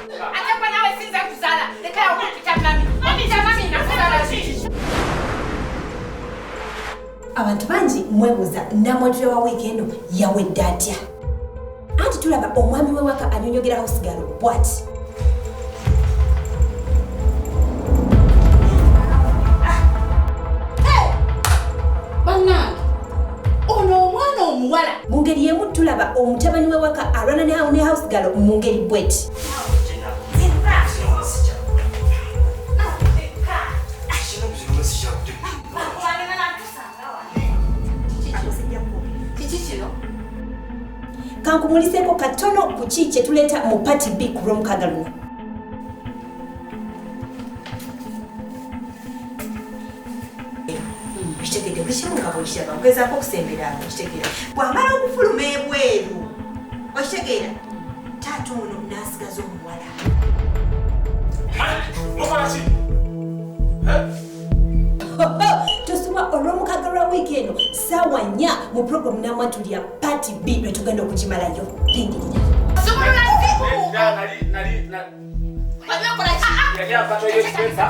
Ate gwe nawe sinza kuzaala, leka okumpita mami. Ompita mami nakuzaala ki? Abantu bangi mwebuuza Namwatule wa wiiki eno yawedde atya? Anti tulaba omwami w'ewaka anyonyogera house girl bw'ati. Bannange, ono omwana omuwala. Mu ngeri y'emu tulaba omutabani w'ewaka alwana ne house girl mu ngeri bw'eti. Kankumuliseeko katono ku ki kye tuleeta mu Part B ku Lwomukaaga luno. Okitegedde buli kimu nga bwekiraba ogezaako okusembera awo, okitegeera. Bw'amala okufuluma ebweru, okitegeera, taata ono n'asigaza omuwala. Mukola ki? Tosubwa olw'omukaaga lwa wiiki eno ssaawa 4 mu pulogulaamu Namwatulya Part B lwe tugenda okugimalayo. Lindirira. Sumulula simu. Nali, nali, nali. Wabikola ki? Yali ava toilet paper.